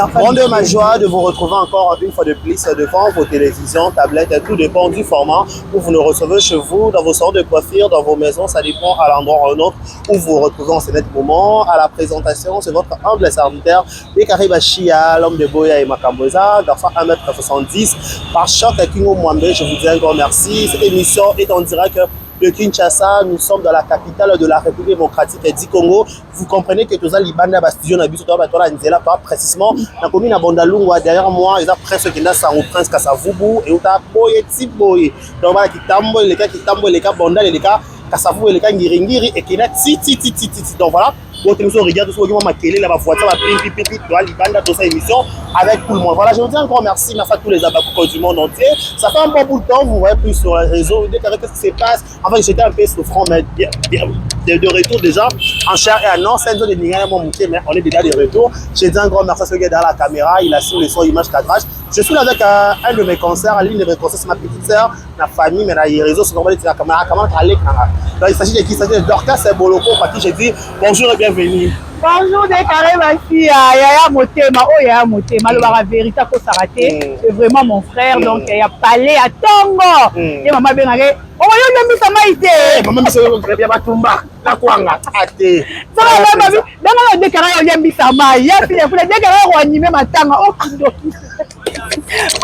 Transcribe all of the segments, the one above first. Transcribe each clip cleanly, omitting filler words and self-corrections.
Grande ma joie de vous retrouver encore une fois de plus devant vos télévisions, tablettes, tout dépend du format où vous nous recevez chez vous, dans vos salons de coiffure, dans vos maisons, ça dépend à l'endroit ou à un autre où vous vous retrouvez en ce net moment. À la présentation, c'est votre humble serviteur, Dekari Bachia, l'homme de Boya et Makamboza, garçon 1m70, par choc à Kingo Mwambe, je vous dis un grand merci. Cette émission est en direct de Kinshasa, nous sommes dans la capitale de la République démocratique du Congo. Vous comprenez que toza libanda ba studio na biso toza bato na nzela toza précisément na commune ya Bandalungwa. Derrière moi eza prince okenda sango prince Kasavubu euta boye ti boye. Donc bana kitambo eleka kitambo eleka Bandal eleka Kasavubu eleka Ngiringiri ekenda ti ti ti ti ti. Donc voilà, bon émission regarde tout ce makelele la voiture ba pipi pipi toza libanda toza émission avec tout le monde. Voilà, je vous dis encore merci, merci à tous les abakouks du monde entier. Ça fait un bon bout de temps, vous voyez plus sur les réseaux, dès qu'est-ce qui se passe. Enfin, j'étais un peu souffrant, mais bien, bien, de retour déjà en chair et en os. C'est une zone de Ningana, mais on est déjà de retour. J'ai dit un grand merci à celui qui est derrière la caméra. Il assure le son, image, cadrage. Je suis là avec un de mes concerts, l'une de mes concerts, c'est ma petite sœur, ma famille, mais les réseaux sont normalement la caméra, comment Donc il s'agit de qui? Il s'agit de Dorcas Boloko, à qui j'ai dit bonjour et bienvenue. Bonjour Dekare Basia, Yaya Motema, oh Yaya Motema, alobaka vérité akosaka te, c'est vraiment mon frère, donc ya palais à Tongo. Ye mama bengake, oh yo nyambisa mai te. Mama biso ya batumba na kwanga ate. Saka mama bi, benga na Dekare yo nyambisa mai, ya file fule Dekare ko animer matanga, oh kindoki.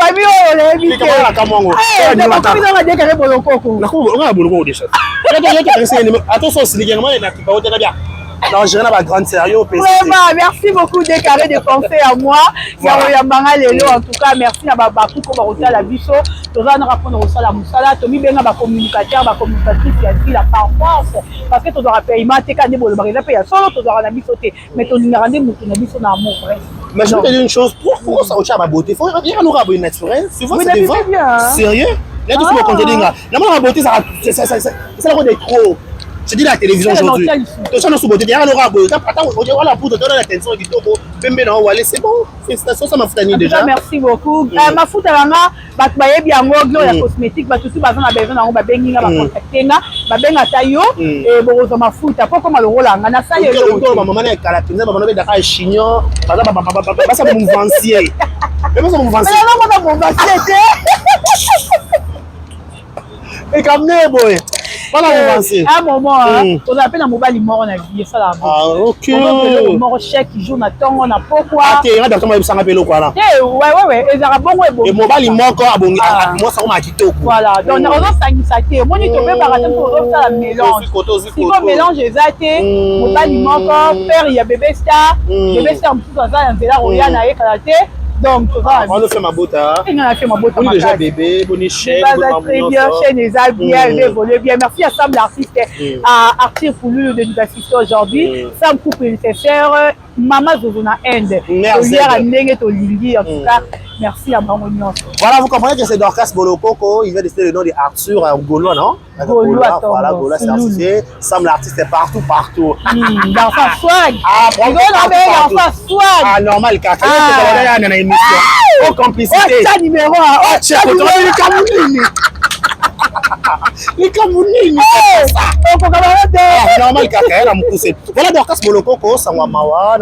Famille oyo nayebi te. Eh, nakomi na Dekare Bolokoko. Nakomi Bolokoko déjà. Attention, osiliki yango na kipa oteka bien. Non, je na grande sérieux au Vraiment, merci beaucoup Décarré de penser à moi. Voilà. Yambanga lelo en tout cas, merci na babaku ko bakotala biso. Toza na rapona kosala musala, tomi benga ba communicateur, ba communicatrice ya sila par force parce que tozwaka paiement te ka nde bolobaka eza mpe ya solo tozwaka na biso te, mais tolingaka nde motu na biso na amour vrai. Mais je vais te dire une chose, pourquoi ça retient ma beauté? Faut rien nous rabouiller naturel. Souvent c'est des vents. Sérieux? Là, tout ce qu'on te dit, là, la beauté, ça, ça, ça, ça, ça, ça, trop. Je dis la télévision aujourd'hui. Tout ça, nous sommes beauté. Rien n'aura beau. Attends, on la poudre, donne la tension du topo. Pembe na wale, c'est bon. Félicitations, ça m'a foutu déjà. Merci beaucoup. Mafuta nanga, bato bayebi yango, Gloria Cosmétique, bato tu baza na besoin nango, babengi nga, bacontacte nga, babenga ta yo, bokozwa mafuta po koma lokola nga nasali eloko. Mama na ekala mpenza, bamama bendaka chignon, baza basa mouvancier. Basa mouvancier. Baza mouvancier te. Ekamne boye. Voilà mouvancier. Un moment, tozala mpe na mobali moko na vie esalaka Ok. moko chaque jour na ntongo na pokwa. Te, nga docteur mayebisanga mpe eloko wana. Te, wewewe, ezalaka bongo ebongi. Mobali moko abongi, mwasi akoma kitoko. Voilà, donc ozosangisa te, omoni tobebaka te mpo ozosala mélange. Siko mélange eza te, mobali moko père ya bébé star, bébé star mosusu aza na nzela koya na ye kala te. Donc toza fait mabota. Nga na fait mabota. Boni déjà bébé, boni chaîne. Baza très bien, chaîne eza bien, mm. évolue bien. Merci à Sam l'artiste, à Arthur Poulou de nous assister aujourd'hui. Sam Coupe nécessaire, Mama Zozo na Inde. Toliaka ndenge tolingi en tout cas. Merci à bango nyonso. Voilà, vous comprenez que c'est Dorcas Bolokoko, il vient de citer le nom de Arthur Gaulois, non? Gaulois, voilà, Gaulois certifié. Sam l'artiste est partout, partout. Dans sa swag. Ah, dans sa swag. Ah, normal, kaka. Ah, na émission. Oh, complicité. Oh, numéro 1. Oh, tiens, likambo nini? Okokabaa. Normal kaka ye na mokuse. Voilà, Dorcas Bolokoko, sangwa mawa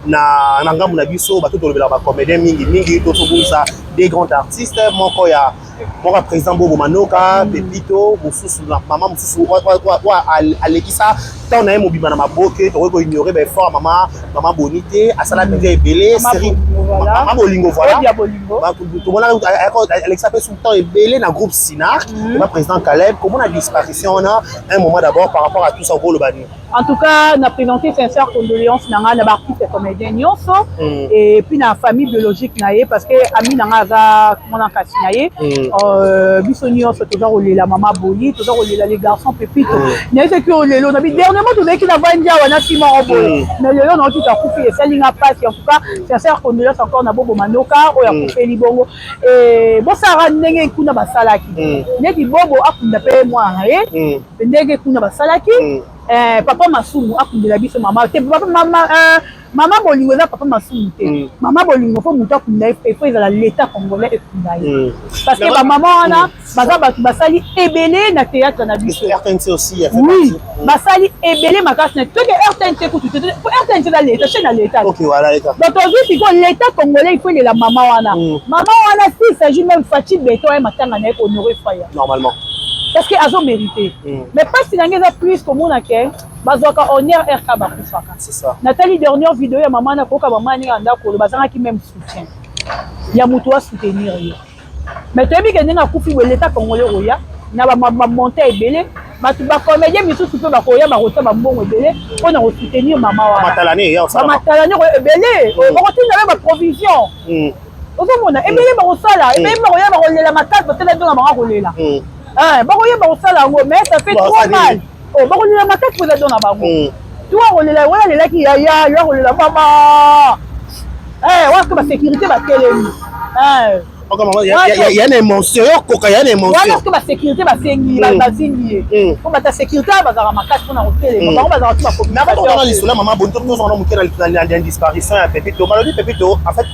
na ngambu na biso bato tolobelaka bacomédien mingi mingi, totobungisa des grands artistes, moko ya moko ya président Bobo Manoka, Pepito, mosusu na mama mosusu oyo alekisa ntango na ye mobima na maboke. Tokoki koignore baeffort ya mama Boni te, asala mpenza ebele, série Mama Bolingo. Voilà, tomonaka alekisa mpe temps ebele na groupe Sinark eba président Caleb. Komona disparition wana un moment d'abord, par rapport à tout ça, okoloba nini? En tout cas, na présenté sincère condoléance na nga na baartiste comédien nyonso et puis na famille biologique na ye, parce que ami na nga aza mwana kasi na ye. Biso nyonso toza kolela mama Boli, toza kolela les garçons Pepito. Nayebisaki oyo lelo nabi dernièrement tozalaki na vandi awa na nsima moko boye, mais lelo naoki akufi, esali nga mpasi. En tout cas, sincère condoléance encore na Bobo Manoka oyo akufeli bongo. Bosalaka ndenge kuna basalaki, neti Bobo akunda mpe mwana na ye, ndenge kuna basalaki papa Masumu akundela biso mama te, papa mama. Mama Bolingo eza papa masumu te. Mama Bolingo, faut moto akunda ye, il faut ezala l'État congolais ekunda ye, parce que bamama wana baza bato basali ebele na théâtre na biso. RTNC aussi. Oui, basali ebele makasi na toke RTNC kutu te, RTNC eza l'État, chaîne ya l'État. Ok, voilà, l'État. Donc tozwi sikoyo l'État congolais, il faut elela mama wana. Mama wana, s'il s'agit même Fatshi Béton ye matanga na ye kohonorer faya. Normalement. Parce que azo mérité. Mais mpasi na ngai eza plus komona ke bazwaka honneur RK bakufaka. C'est ça. Natali dernière vidéo ya mama na koyoka mama ndenge anda koloba, azangaki même soutien ya moto asoutenir ye. Mais toyebi ke ndenge akufi boye, l'État congolais oya na bamonte ebele, bato bacomédien misusu mpe bakoya, bakotia bambongo ebele mpona kosoutenir mama wana. Bamatalani ebele bakotinda mpe baprovision. Ozomona ebele bakosala, ebele bakoya, bakolela makasi, batela ndonga bango kolela, bakoyeba kosala yango. Mais ça fait trop mal. Bakolela makasi mpo eza don na bango. Tuka kolela wana, alelaki yaya yo, akolela mama wana soki basécurité batelemi. Ya na émotion, yo koka ya na émotion. Wana soki basécurité basengi, bazingi ye, po bato ya sécurité wana bazalaka makasi mpona kotelema, bango bazalaka tu. Bakomi lisolo ya mama Boni, tozongana moke na disparition ya Pepito. Balobi Pepito, en fait,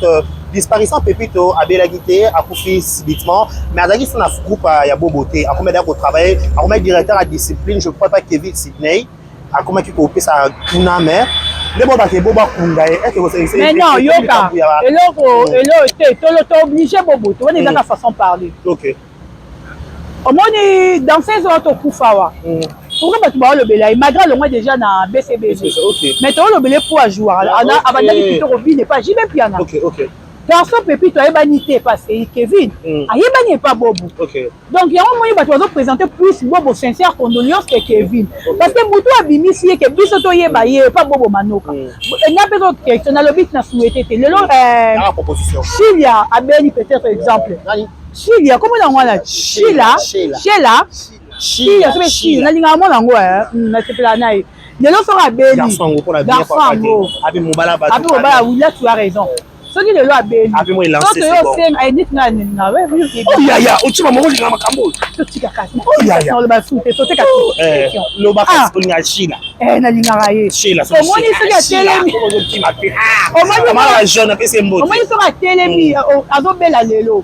disparition Pepito abelaki te, akufi subitement, mais azalaki so na groupe ya Bobo te. Akomi adaya kotravailler, akomaki directeur ya discipline, je crois pas, Kevin Sydney akomaki kopesa kuna. Mais nde bo bato ebo bakunda ye. Mais non, yoka eloko, eloko te, tolo tooblige Bobo te. Wana ezaka façon parler. Omoni danseuse oyo tokufa wa, pourquoi bato baolobela ye malgré alongwa déjà na BCBG? Mais toolobela ye po ajouaka, abandaki kitoko bine epa JB Mpiana. Garçon Pepito ayebani te parce que Kevin ayebani epa Bobo. Donc yango moni bato bazoprésente plus Bobo sincère condoléance que Kevin, parce que motu abimisi ye ke biso toyeba ye epa Bobo Manoka. Nga mpe question nalobi, na souhaité te lelo Shilia abeli, peut-être exemple Shilia, komona yango wana Shila, Shela, Shila, soki Shila, nalingaka mona yango, nasepelaka na ye. Lelo soki abeli garçon yango api mobala, api mobala, là tu as raison. Soki lelo abeli, soki neti nga Yaya otima moko olinga makambo oyo. Totika kasi loba su te, toteka. Loba kasi olinga Shila. Nalingaka ye. Omoni soki atelemi, jeune apesi mbote. Omoni soki atelemi, azobela lelo,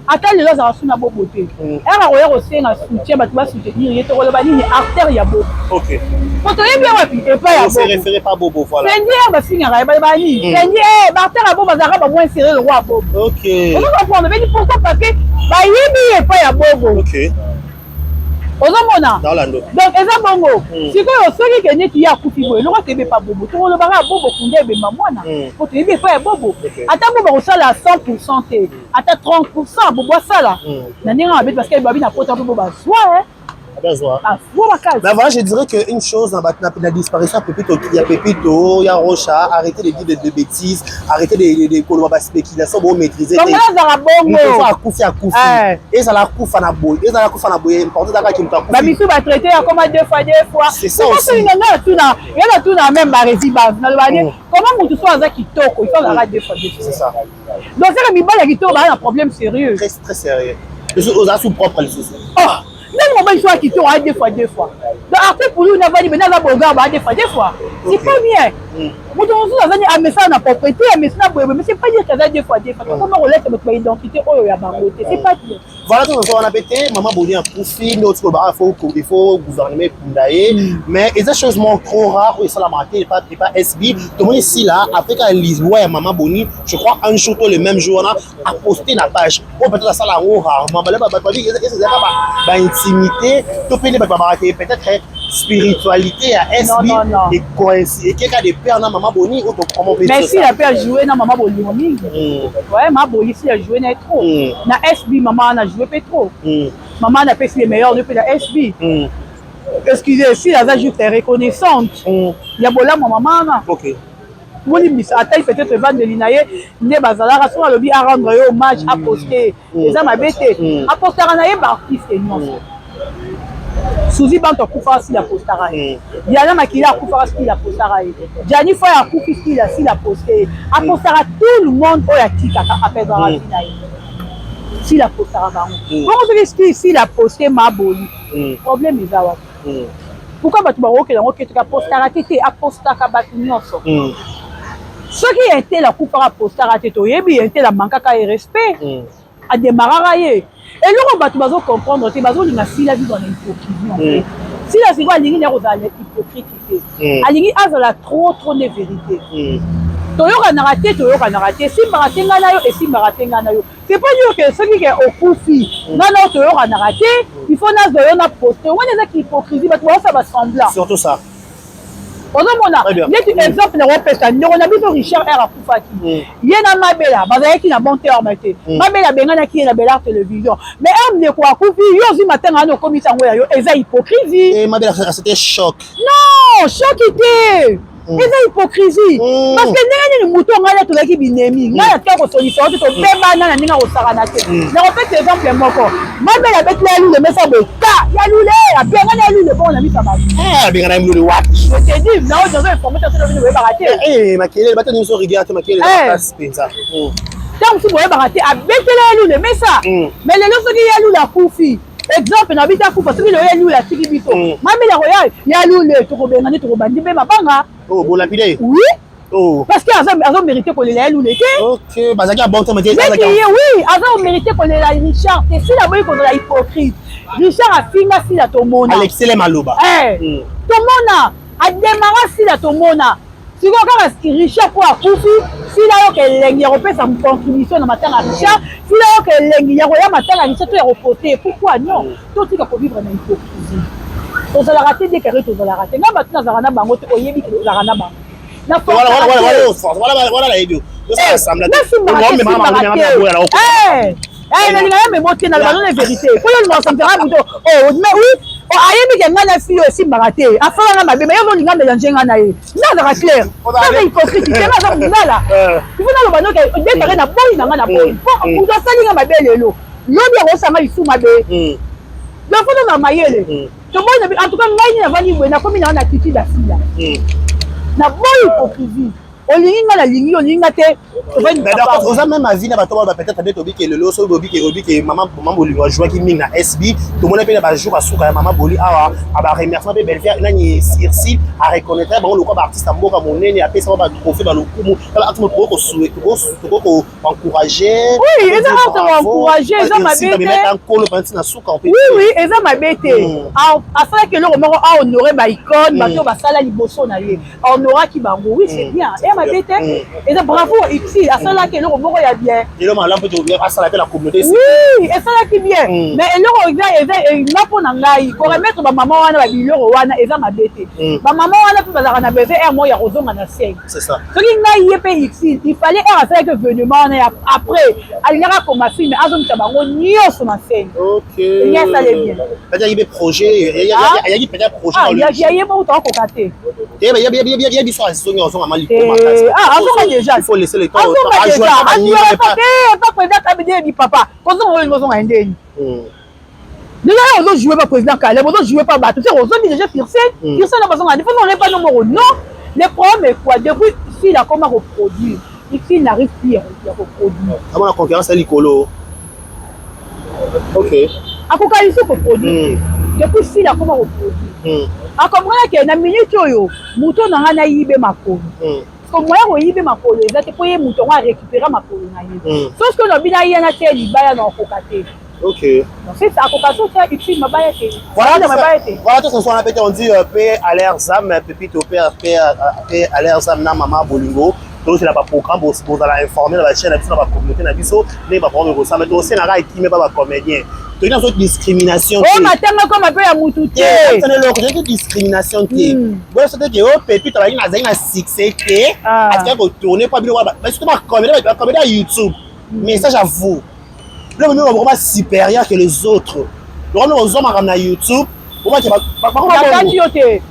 ata lelo azala su na Bobo te, ere akoya kosenga soutien, bato basoutenir ye, tokoloba nini? Acteur ya Bobo. Po toyebi ye wapi? Epai ya Bobo. Fendi ere bafingaka ye, balobaka nini? Fendi, baacteur ya Bobo azalaka bamoin sérieux lokwa ya Bobo. Ozo comprendre beni pourquoi? Parce que bayebi ye epai ya Bobo. Ozomona, donc eza bongo. Sikoyo soki ke neti ye akufi boye, eloko toyebi epa Bobo, tokolobaka ya Bobo kunda ebemba mwana, po toyebi epai ya Bobo. Ata Bobo akosala 100 te, ata 30 Bobo asala na ndenge mabe, parce que babi na kota mpe bo bazwa bazwa makasi. Mais voilà, je dirais que une chose na la disparition ya Pepito, ya Pepito, ya Rocha, arrêtez de dire de bêtises, arrêtez de koloba ba spéculation bo maîtriser. Bango azala bongo. Akufi, akufi, ezala akufa na boye, ezala akufa na boye, important ezalaka ki moto akufi. Bamisu batraité ya koma deux fois, deux fois. C'est ça aussi. Nga natuna ye, natuna même baresi base, naloba ne comment motu so aza kitoko, il faut azalaka deux fois, deux fois? C'est ça. Donc seke mibali ya kitoko baza na problème sérieux. Très très sérieux, oza sous propre lisusu. Oh, ndenge mobali so akitoko aya deux fois, deux fois. Donc arte pulu navandi mena aza bogar, baa deux fois, deux fois, c'est pas bien. Moto mosusu azani amesana na propreté, amesana boyeboye, mais c'est pas dire qu'aza deux fois, deux fois. Tokoma kolesa bato baidentité oyo ya bango te, c'est pas bien. Voilà, tozo wana pe te. Mama Boni akufi nde oti koloba il faut gouvernement ekunda ye, mais eza chose moko trop rare oyo esalamaka te epa SB. Tomoni Sila après ka loi ya mama Boni, je crois un jour to le même jour wana aposte na page oyo. Peut-être asala yango rarement. Bale bato babi ezalaka baintimité to mpe nde bato babaka te, peut-être spiritualité ya SB ekeka de père na mama Boni oyo. Comment Mais si ape ajoue na mama Bolingo mingi. Ouais, mama Boni si ajoue na ye trop na SB, mama wana ajoue mpe trop. Mama wana apesi le meilleur mpe na SB. Excusez, si aza juste reconnaissante ya bolamu ya mama wana, bolimbisa, atai peut-être evandeli na ye nde bazalaka. Soki alobi arendre ye hommage, aposte, eza mabe te. Apostaka na ye baartiste nyonso. Suzi Banto akufaka, Sila apostaka ye. Diana Makila akufaka, Sila apostaka ye. Jani Foy akufi, Sila aposte ye. Apostaka tout le monde oyo atikaka, apesaka vi na ye. Sila apostaka bango bongo. Soki Sila aposte Maboli, problème eza wapi? Pourquoi bato bakokela yango ketoka? Apostaka te, te, apostaka bato nyonso. Soki un tel akufaka, postaka te, toyebi un tel amankaka ye respect, ademaraka ye. Eloko bato bazocomprendre te, bazolinga Sila vivre na hypocrisie en fait. Sila sikoyo alingi na kozala na hypocrite te, alingi azala trop trop nde vérité. Toyokanaka te, toyokanaka te, esimbaka te ngai na yo, esimbaka te ngai na yo. C'est pas dire que soki ke okufi, ngai na yo toyokanaka te, il faut nazwa yo na poste wana. Ezaki hypocrisie, bato baosala basemblant. Surtout ça. Ozomona neti exemple na kopesa, ndeko na biso Richard R akufaki, ye na Mabela bazalaki na bon terme te. Mabela abenganaki ye na Belar Télévision, mais r ndeko akufi, yo ozwi matanga wana, okomisa yango ya yo. Eza hypocrisie. Mabela, c'était choc. Non, choc te, eza hypocrisie, parce que ndenge nini moto ngai na tozalaki binemi, ngai natika kosolisa yo te, tobebana na ndenge akosakana te. Nakopesa exemple moko: Mabela abetila ya Lule mesa boye, ka ya Lule abengani ya Lule bongo na miso ya bato. Abengana ya Lule wapi? Je te dis, na oyo nazo informe te, soki boyebaka te. Makelele bato nyonso, rigueur te, makelele makasi mpenza. Ntango mosusu boyebaka te, abetela ya Lule mesa. Mais lelo soki ya Lule akufi, exemple na biso akufa, soki lelo ya Lule atiki biso, Mabela koya ya Lule, tokobengani, tokobandi mpe mabanga. Bolapide. Oui. Parce que azo mérité kolela ya Lule te. Ok, bazalaki ya bon terme te. Neti ye, oui, azo mérité kolela Richard te. Sila boyi kozala hypocrite. Richard afinga Sila, tomona. Alexele maloba. Tomona ademara Sila, tomona. Sikoyo kaka Richard mpo akufi, Sila yoka elengi ya kopesa contribution na matanga ya Richard, Sila yoka elengi ya koya matanga ya Richard to ya koposte. Pourquoi? Non, totika kovivre na hypocrisie. Tozalaka te dekare, tozalaka te. Ngai bato nazalaka na bango te, oyebi ke tozalaka na bango. Wana nayebi. Nalinga ya memo te, naloba nano vérité po yo olingaka samtaka moto. Mais oui, ayebi ke ngai na fille oyo esimbaka te, asalanga mabe, mais yo ozolinga mélange ngai na ye. Nga azaka clair, aza hypocrite te, nga aza mongala. Il faut naloba noke dekare na boyi na ngai, na boyi po moto asali nga mabe lelo, lobi akosanga lisu mabe. Donc faut tozala mayele. Toboyi, en tout cas ngai nini navandi boye, nakomi na wana attitude asila, naboyi hypocrisie. Olingi nga, nalingi, olingi nga te. Oza même avis na bato oyo peut-être nde tobike lelo, soki obike, obike mama Bolingo ajouaki mingi na SB. Tomoni mpe na bajour asuka ya mama Boli awa, abaremerciement mpe Belvia nani Sirsi areconnaître bango lokwa baartiste ya mboka monene, apesa bango batrophée, balokumu. Tokoki koencourage. Oui, eza art koencourage, eza mabe te. Nkolo mpenza na suka. Oui, eza mabe te. Asalaki eloko moko, ahonore baicône, bato oyo basala liboso na ye, ahonoraki bango. Oui, c'est bien, eya mabe te, eza bravo. Ixi asalaki eloko moko ya bien. Asala mpe na communauté. Oui, esalaki bien, mais eloko eza nga mpo na ngai, koremettre bamama wana babiloko wana eza mabe te. Bamama wana mpe bazalaka na besoin aire moko ya kozonga na scène. Soki ngai ye mpe Ixi, il fallait aire asalaki événement wana ya après, alingaka akoma film, azongisa bango nyonso na scène. Elingi asale bien. Ayaki mpe projet, ayaki peut-être projet. Ya ye moko toakoka te. Ya biso azongi, azonga ma likoma. Azonga déjà. Il faut laisser le temps. Azonga déjà, azonga te pa président Kabidi, papa kozonga oyo ozonga ndeni déjà ozojoue pa président Caleb, ozojoue pa bato te, ozongi déjà sur scène, sur scène bazonga, il faut non pas nomoko. Non, le problème est quoi? Depuis s'il a comment reproduire, ici il n'arrive plus à reproduire. Amona concurrence ya likolo, ok. Akoka lisusu koproduire. Depuis s'il akoma koproduire, akomprendre ke na minute oyo moto na ngai nayibe makolo, parce que moyen koyibe makolo eza te, mpo ye moto yango arécupéra makolo na ye. Sauf que lobi na ye na tie libaya na okoka te. Donc c'est ça, akoka so tia utile mabaya te. Voilà, mabaya te. Voilà, tout ce soir, on dit paix à leurs âmes, Pépito, paix, paix, paix à leurs âmes, na Mama Bolingo. Tozela baprogramme, bozala informé na bachaîne na biso, na bacommunauté na biso, ndenge baprogramme ekosala. Tosengaka ekime ba bacomédien, toyina nazo discrimination. Oyo matanga koma mpe ya mutu te. Eloko toyaki discrimination te. Boyo so teke o Pépito azalaki, azalaki na succès te, atikaki kotourne mpo bino, surtout bacomédien ya YouTube. Message à vous: biloko mingi bakoma supérieur que les autres, lokoma kozwa makambo na YouTube. Nakati yo te.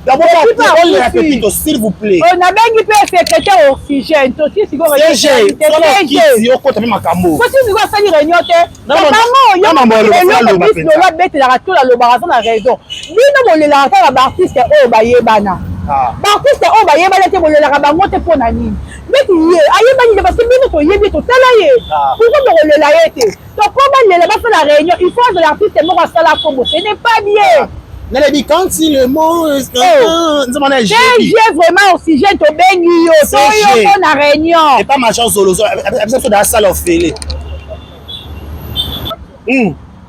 Pépito, s'il vous plaît. Nabengi mpe secrétaire oxygène, tosi sikoyo. Okota mpe makambo. Soki sikoyo asali réunion te, bango eloko bis lolo abetelaka to alobaka, aza na raison. Bino bolelaka kaka baartiste oyo bayebana, baartiste oyo bayebana te bolelaka bango te. Mpo na nini? Neti ye ayebani te, parce que bino toyebi, totala ye. Pourquoi bokolela ye te? To mpo balela, basala réunion, il faut azala artiste moko asala kombo. Ce n'est pas bien. Nalebi quand le mot nzembo na GG vraiment oxygène, tobengi yo, toyoko na réunion. Et pas major Zolozo abisa biso da salle ofele.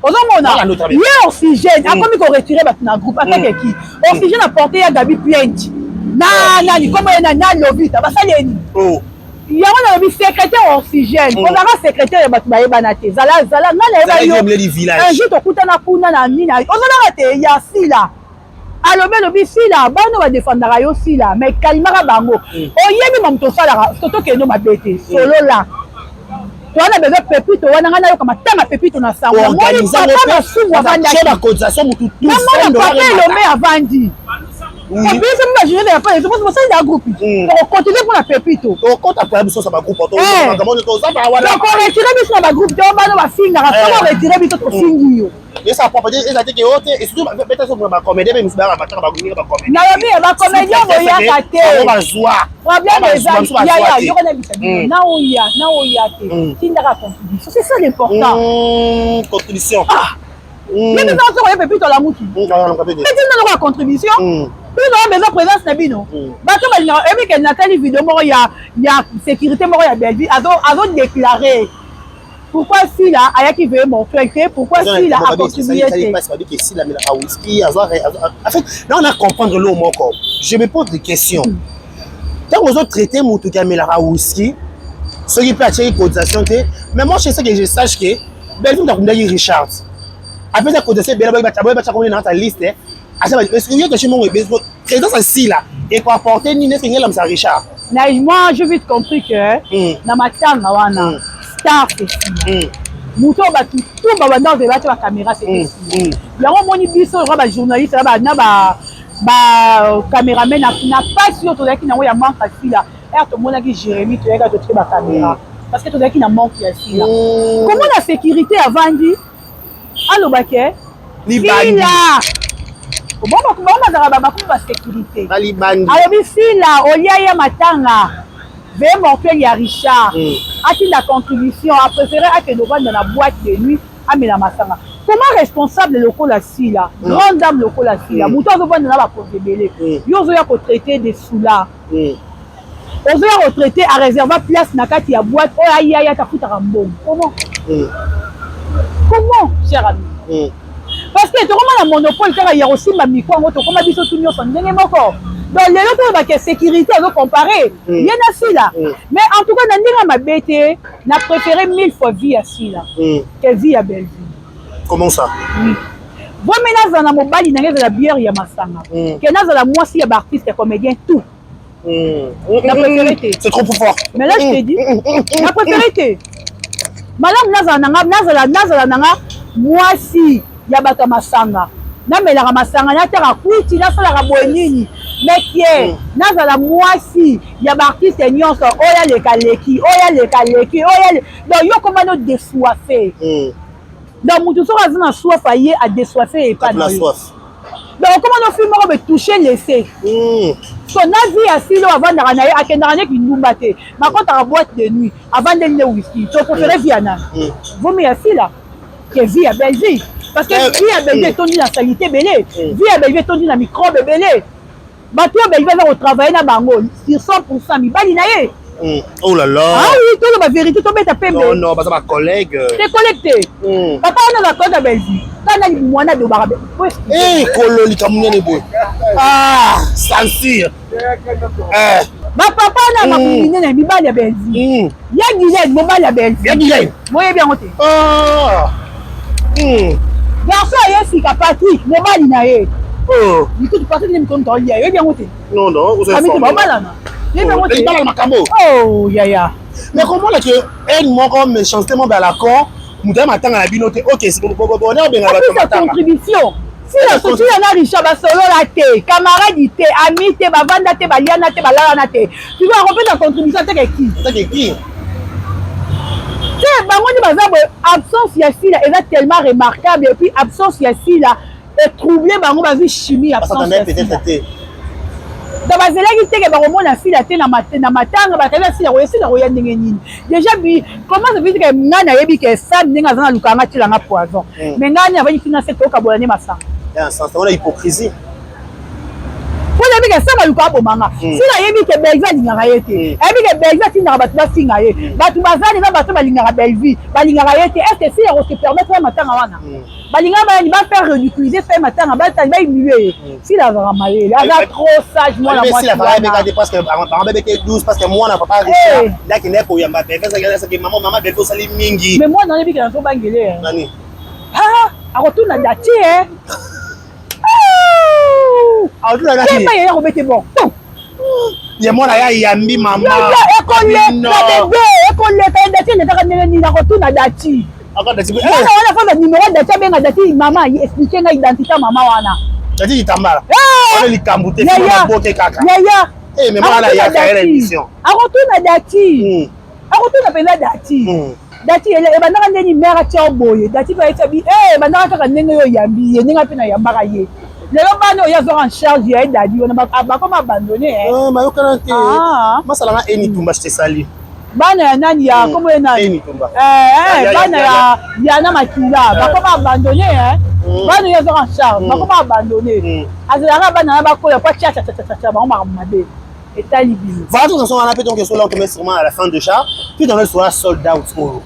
Ozomona ye oxygène akomi koretirer bato na groupe. Atakeki oxygène aporte ya Gabi plainte na nani, kombo ye na Lovita, basali ye nini? Yango nalobi secrétaire oxygène, ozalaka secrétaire ya bato bayebana te. Zala zala, ngai nayeba yo. Un jour tokutana kuna na nini, ozalaka te ya Sila. Alobi, alobi Sila, bana badefendaka yo Sila, mais kalimaka bango. Oyebi mamu tosalaka, tokende mabe te. Solola towana besoin Pepito wana. Ngai nayoka matanga Pepito na sango, namoni papa Masumu avandaki, namona papa Elombe avandi. Biso mi bajournée ya pale bosali na groupe, tokocontinue mpona Pepito. Tokota biso sa bagroupe. Tokoretirer biso na bagroupe te. Bana bafingaka, soko retire biso, tofingi yo. Esa propre eza te ke o te, et surtout beta so bacomédien mpe misu bayaka bataka bakoninga bacomédien. Nalobi bacomédien boyaka te. Bazwa. Problème eza, yaya, yoko na bisa bino, na oya na oya te, tindaka contribution, c'est ça l'important. Contribution. Ye biso soko ye Pepito alamuki, etinda loko ya contribution. Bino besoin présence na bino. Bato balingaka oyebi ke natali video moko ya sécurité moko ya Bellevue, azodéclare pourquoi Sila ayaki veillée mortuaire te, pourquoi Sila acontribue te. Sila amelaka whisky. En fait, là on a comprendre lo moko, je me pose des questions. Ntango ozotraite motu ki amelaka whisky, soki mpe atiaki cotisation te. Mais moi, je sais que je sache que Bellevue moto akundaki Richard, apesa cotisation ebele, boye batia komoni na kati ya liste. Ye question moko, présence asila ekoapporte nini? Est-ce ngelamisa Richard? Na moi, j'ai vite compris que na matanga wana, star c'est Sila. Moto oyo bato tu babanda kozela te bacaméra, c'était Sila. Yango omoni biso lokola bajournaliste na bacaméraman, na pasi oyo tozalaki nango ya manque ya Sila, ere tomonaki Jérémi, toyaki totie bacaméra parce que tozalaki na manque ya Sila. Komona sécurité avandi, alobaki Sila, bango bazalaka bakomi basécurité, alobi Sila olia ya matanga veillée mortuaire ya Richard, atinda contribution, apréféré akende ovanda na boîte de nuit, amela masanga. Comment responsable lokola Sila, grande dame lokola Sila, moto azovanda na bakonzi ebele, yo ozoya kotraite de soûlard, ozoya kotraite areserva place na kati ya boîte oyo ayaya tafutaka mbongo? Comment, comment, cher ami? Parce que tokoma na monopole kaka ya kosimba micro yango, tokoma biso tu nyonso ndenge moko. Donc lelo toyebaka sécurité azocompare ye na Sila. Mais en tout cas, na ndenge ya mabe te, na préféré mille fois vie ya Sila que vie ya Bellevue. Comment ça? Oui, vomi nazala na mobali na ngai, ezala bière ya masanga, ke nazala mwasi ya baartiste ya comédien tout. Na préféré te. C'est trop fort. Mais là, je te dis, na préféré te. Malamu nazala nanga, nazala nanga mwasi ya bato ya masanga, namelaka masanga, nataka kwiti, nasalaka boye nini, mais que nazala mwasi ya baartiste nyonso oyo aleka leki, oyo aleka leki, oyo. Donc yo koma no désoife. Donc motu soki aza na soif, aye adésoife epa na yo. Donc okoma no film moko betouche laissé. So na vie ya Sila oyo avandaka na ye, akendaka nde kindumba te, bakɔtaka boîte de nuit, avandeli nde whisky. To préféré vie ya nani? Vomi ya Sila que vie ya Bellevue, parce que vie ya Bellevue etondi na saleté ebele, vie ya Bellevue etondi na microbe ebele. Bato oyo Bellevue aza kotravaille na bango sur 100, mibali na ye. Oh là là. Ah oui, toloba vérité, tobeta pembe. Non, non, baza ba collègue. Te, collègue te. Papa wana aza collègue ya Bellevue. Kana mwana alobaka. Eh, kolo likambo nene boye. Ah, censure. Eh. Bapapa wana mabumu minene, mibali ya Bellevue. Ya Guylaine, mobali ya Bellevue. Ya Guylaine. Boyebi yango te? Ah. Garçon aye sika, Patrick, mobali na ye. Oh. Mitutu Patrick nde mikono tolia, yoyebi yango te? Non, non, amiti baobalana, yebi yango te? Libala makambo. Oh, yaya. Mais komona ke haine moko, méchanceté moko ya l'accord, moto ya matanga na bino te. Ok, bone obengana bato matanga. Contribution Sila, Sila na Richard basolola te, camarade te, ami te, bavanda te, baliana te, balalana te. Sikoyo akopesa contribution ateke ki? Ateke ki? Te, bango nde baza boye. Absence ya Sila eza tellement remarquable, et puis absence ya Sila etrouble bango, bazwi chimie. Absence ya Sila te. Donc bazelaki teke bakomona Sila te na matanga. Bakali Sila koya, Sila koya ndenge nini? Déjà bi comment ça veut dire que ngai nayebi ke Sam ndenge aza na lukanga, atielanga poison, mais ngai navandi fina se tokabola nde masanga. Ya sens wana hypocrisie. Mpo nayebi ke sanga luka abomanga. Si nayebi ke Bellevue alingaka ye te, ayebi ke Bellevue atindaka bato bafinga ye, bato bazali na bato balingaka Bellevue, balingaka ye te. Est ce que si akose permettre ya matanga wana, balingaka bayani bafaire ridiculiser sa ye matanga, batali bahumilie ye? Sila azalaka mayele, aza trop sage, mwana mwasi wana. Parce que bango bebeke 12, parce que mwana papa Richard ndakende koyamba Bellevue, azalaki mama, mama Bellevue osali mingi. Mais mwana nayebi ke nazobangele. Nani? Ah, akotuna dati e. Keba, yaya kobete bon. Ye mwana ya yambi mama. Ekoleka bebe, ekoleka ye. Dati elekaka ndenge nini? Akotuna dati mwana wana, faza numéro dati, abenga dati: "Mama, explique ngai identité ya mama wana." Dati kitambala wana likambo te, boke kaka. Yaya. Mais mwana yaka na émission. Akotuna dati, akotuna mpenza dati. Dati ebandaka ndeni mare atia boye, dati mpe ayetisa bi ebandaka kaka ndenge oyo oyambi ye, ndenge mpe nayambaka ye. Lelo bana oyo azwaka en charge ya ye dadi wana bakoma abandonné. Bayokana te. Masalanga enitumba tesali. Bana ya nani, ya kombo ye nani, bana ya yana makila bakoma abandonné. Bana oyo azwaka en charge bakoma abandonné. Azalaka bana na bakoya po atia tiatiatiatia bango makambo mabe etali bino. Voilà, tout ça wana mpe. Donc so là, on sûrement à la fin déjà puis dans le soir sold out oyo.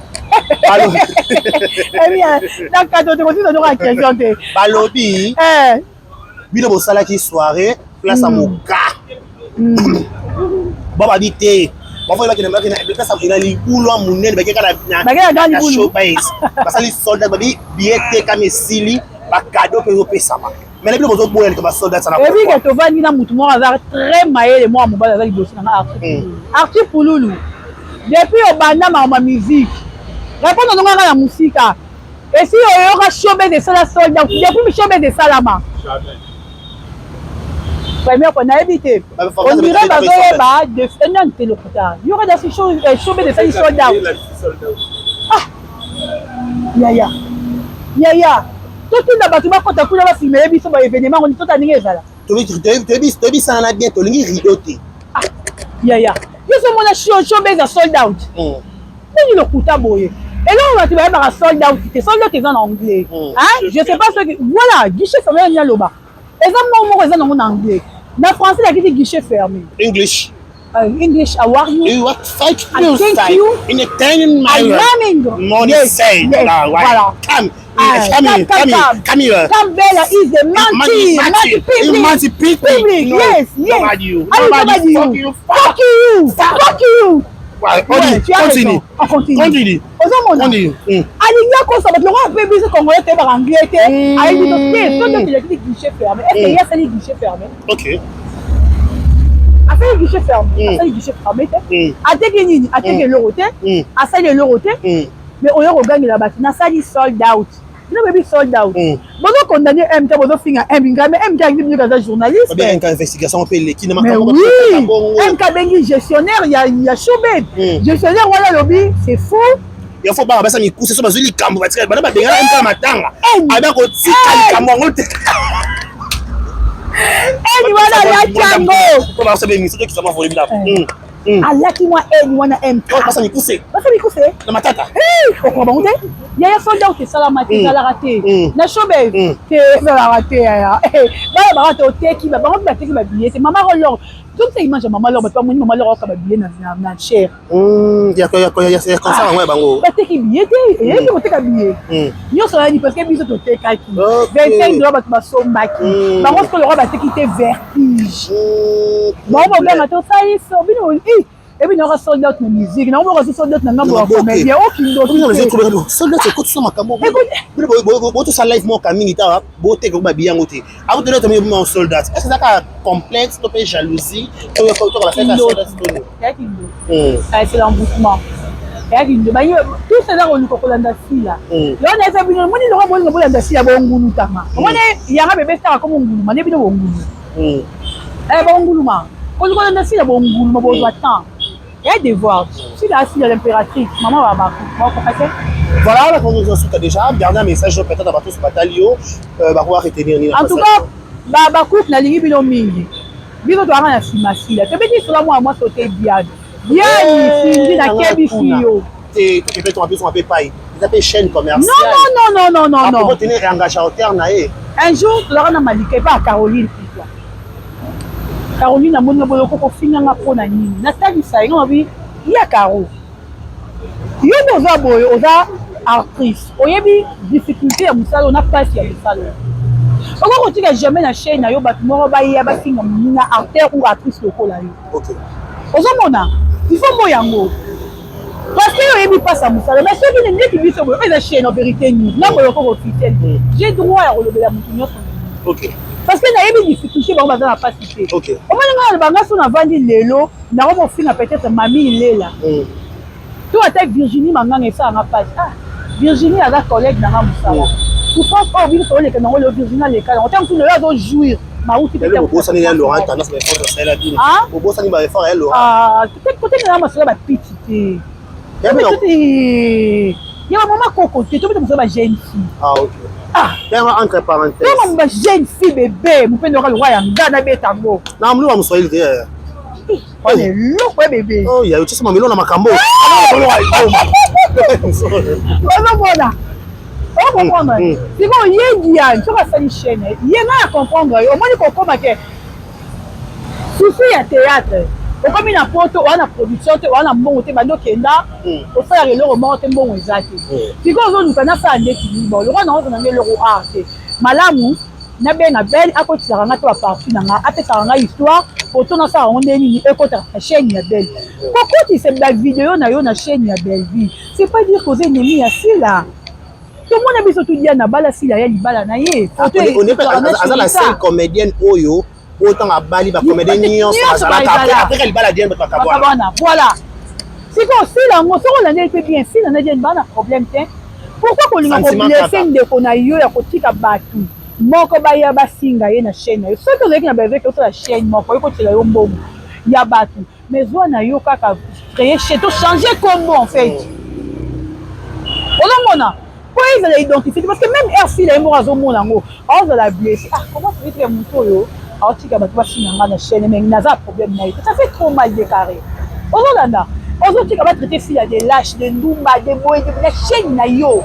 Nakato te, kotinda noko ya question te. Balobi bino bosalaki soirée place ya moka bo babi te, bafo bakende place na libulu ya monene, bakeka na showbase, basali sold out, babi billet tekami, esili, bacadeau mpe ezopesama. Mais na bino bozoboya lika basold out na. Ebi ke tovandi na mutu moko aza très mayele, mwana mobali aza liboso nanga, Arthur, Arthur Pululu. Depuis obanda makambo ya musique, répondre nongo kaka na mosika, esi oyoka showbase esala sold out? Depuis showbase esalama, première fois nayebi te. On dirait bazoyeba nani te, lokuta yoka dasi showbase esali sold out. Ah yaya, yaya, totunda bato bakota kuna, bafilmele biso baévénement ngo, tota ndenge ezala. Toyebisana na bien, tolingi rideau te. Yaya, yo so omona showbase sold out ndenge lokuta boye? Eloko bato bayebaka sold out te, sold out eza na anglais. Je sais pas soki voilà guichet fermé nini aloba, eza moko moko eza nango na anglais, na français lakisi guichet fermé. English. English, how are you? You what fight? I thank you. In a 10 I'm running. Money. Yes, say yes, voilà. Come. Ah, come here, come, come here, come. Come here. Come, Bella is the multi, multi public. Multi public. No, Yes. Nobody you. Allez, Nobody. nobody Fuck you. you. Fuck you. Fuck you. Ouais, Ouais, tu as continue. raison. On continue. Continue. Ozomona. Continue. Alingi akosa bato longo ape biso congolais toyebaka anglais te. Ayebi to te soki elakisi guichet fermé. Est ce que ye asali guichet fermé? Ok. Asali guichet fermé? Asali guichet fermé te. Ateki nini? Ateki eloko te. Asali eloko te. Mais oyo kogangela bato nasali sold out, bino boyebi sold out. Bozokondamner MK, bozofinga MK, mais MK alingi bino, aza journaliste. Babenga investigation mpe eleki na Mais makambo. Oui, Bongo. MK abengi gestionnaire ya showbase. Gestionnaire wana alobi c'est faux. Ya fo banga basa mikuse so bazwi likambo, batika bana babengana MK matanga. Aba kotika likambo yango te. Eni wana alaki yango. Po basaba émission, tokisa volume na. Alaki mwa eni wana MK. Basa mikuse. Basa mikuse. Na matata. Okoka bango te, yaya. Sold out esalama te, ezalaka te na showbase te, ezalaka te yaya. Bana baka te, oteki bango mpe bateki babillet te. Mama Rolor, tokisa image ya mama Lor, bato bamoni mama Lor aoka babillet na cher. Ya concert yango ya bango. Bateki billet te, eyebi koteka billet nyonso ayani, parce que biso totekaki 25 dollars, bato basombaki bango. Sikoyo lokwa bateki te, vertige bango, bobenga tosali so bino ebi nayoka sold out na musique nango, boka sold out na ngambo ya comédien okindoki. Sold out ekotisa makambo. Botosala live moko mingi tawa, boteka ko babi yango te, akotela tomi sold out. Est ce que ezaka complexe to mpe jalousie toka basalaka sold out to? C'est l'emboutement eyaki ndo tout ça eza koluka kolanda sila. Lelo nayesa bino, moni loka bolinga bolanda sila, bongulu tanga omoni yanga bebe saka komo nguluma nde bino bongulu, bonguluma koluka kolanda sila, bonguluma bozwa temps ya devoir. Sila asila, l'impératrice mama wa bakoka te. Voilà la conclusion suka déjà. Dernier message peut-être à bato batali yo bakoka retenir nini? En tout cas, bacouple, nalingi bino mingi. Bino toyaka na nsima sila, tobeti sola mwana mwasi ote Diane, Diane Sindi, nakebisi yo. Te, tokepe to ape pai. Eza mpe chaîne commerciale. Non, non, non, non, non, non. Tenir engage auteur na ye. Un jour tozalaka na Malika epa ya Caroline Pitwa. Caroline amoni nga boye, okoko ofinganga mpo na nini? Natalisa ye nga mabi ya Caro, yo nde oza boye, oza actrice, oyebi difficulté ya mosala, na mpasi ya mosala. Okoki kotika jamais na chaîne na yo bato moko baya bafinga moninga acteur ou actrice lokola yo. Ozomona, il faut mo yango, parce que oyebi mpasi ya mosala. Mais soki neti biso boye, oyo eza chaîne en Vérité News na boye, okoko officiel, j'ai droit ya kolobela motu nyonso, parce que nayebi difficulté bango baza na mpasi te. Omoni ngai naloba, nga so navandi lelo, nakomofinga peut-être mami Ilela to ata Virginie Manganga, esalanga mpasi. Ah, Virginie aza collègue nanga mosala. Souffrance oyo biso toleka nango lelo, Virginie aleka nango. Ntango mosusu lelo azojouir mauti. Bobosani ya Laurent Tendance, baeffort asalela bino. Bobosani baeffort ya Laurent. Kote na masolo bapiti te, ya bamama koko te, tobeta mosolo ba jeune fille. Ah, ok. Ah. Yango entre parenthèse. Ntango ba jeune fille bébé mopende oka lokwa ya nga nabeta yango. Na mulu wa moswahili te. Wana eloko ya bébé. Oh, ya otisa mamelo na makambo. Ozomona, ocomprendre sikoyo ye Diane, soki asali chaîne ye, nga ya comprendre yo. Omoni kokóma ke souci ya théâtre, okomi na poto, oza na production te, oza na mbongo te, bandi okenda osalaka eloko moko te, mbongo eza te. Sikoyo ozoluka nasala ndeti liba lokwa nango ozana nde eloko art te malamu. Nabenga Belle, akotisaka nga to baparti na nga, apesaka nga histoire poto, nasala yango nde nini, ekotaka na chaîne ya Belle. Kokotisa bavideo na yo na chaîne ya Bellevue, c'est pas dire koza ennemi ya Sila. Tomona biso todia na bala Sila ya libala na ye. Aza la seule comédienne oyo ntango abali, bacomédien nyonso bazalaka après libala Diane, bato bakabwana. Voilà, sikoyo Sila yango, soki olandeli mpe bien, Sila na Diane baa na problème te. Pourquoi kolinga koblesser ndeko na yo ya kotika bato moko baya bafinga ye na chaîne na yo? Soki ozalaki na baveke, osala chaîne moko, oyekotiela yo mbongo ya bato, mais zwa na yo kaka créer chaîne to changer kombo. En fait, ozomona po ezala identifié, parce que même air Sila ye moko azomona yango, aozala blessé. Ah, comment peut-être moto oyo aotika bato bafinga nga na chaîne, mais naza problème na ye? Ça fait trop mal de carré. Ozolanda, ozotika batraiter Sila de lâche, de ndumba, de boye na chaîne na yo.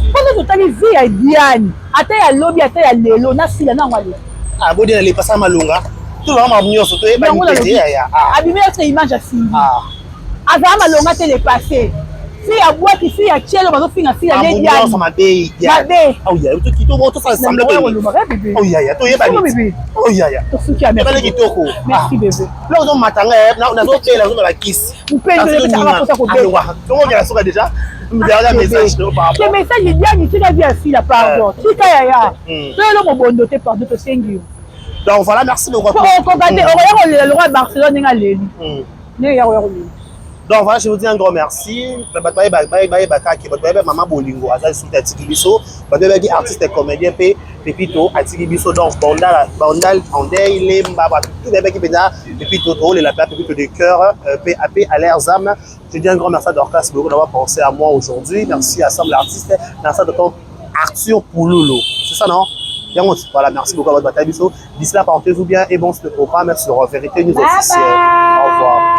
Mposo totali vie ya Diane, ata ya lobi, ata ya lelo, na Sila nango aleki. Ah, bodiana lepasa malonga, tolanga makambo nyonso toyebani te yaya. Abimi asa image asimbi, azala malonga te. Le passé si abwaki si ya tielo, bazofinga si ya nyonso mabe. Mabe. Toyebani. Kitoko. Merci bébé. Ozomata nga, nazopela, nazomela kisi. Tokokela soka déjà. Message. Te, message, Diane, tika vie asila, pardon, tika yaya, toyelo mobondo te, pardon, tosengi yo. Donc voilà, merci beaucoup. Okoka te, okoya kolela lokwa Barcelone ndenge aleli, ndenge ya koya kolela. Donc voilà, je vous dis un grand merci. Bato bayebaka ke bato bayeba mama Bolingo aza lisusu, atiki biso. Bato bayebaki artiste comédien mpe Pepito atiki biso. Donc Bandal, Bandal Andey Lemba, bato tout bayebaki mpenza Pepito. Toolela mpe Pepito de cœur mpe ape à leurs âmes. Je dis un grand merci à Dorcas beaucoup d'avoir pensé à moi aujourd'hui. Merci à Sam l'artiste, merci à tonton Arthur Pouloulou, c'est ça, non? Yango, voilà, merci beaucoup à votre bataille biso. D'ici là, portez-vous bien et bon le programme sur Vérité News officielle. Au revoir.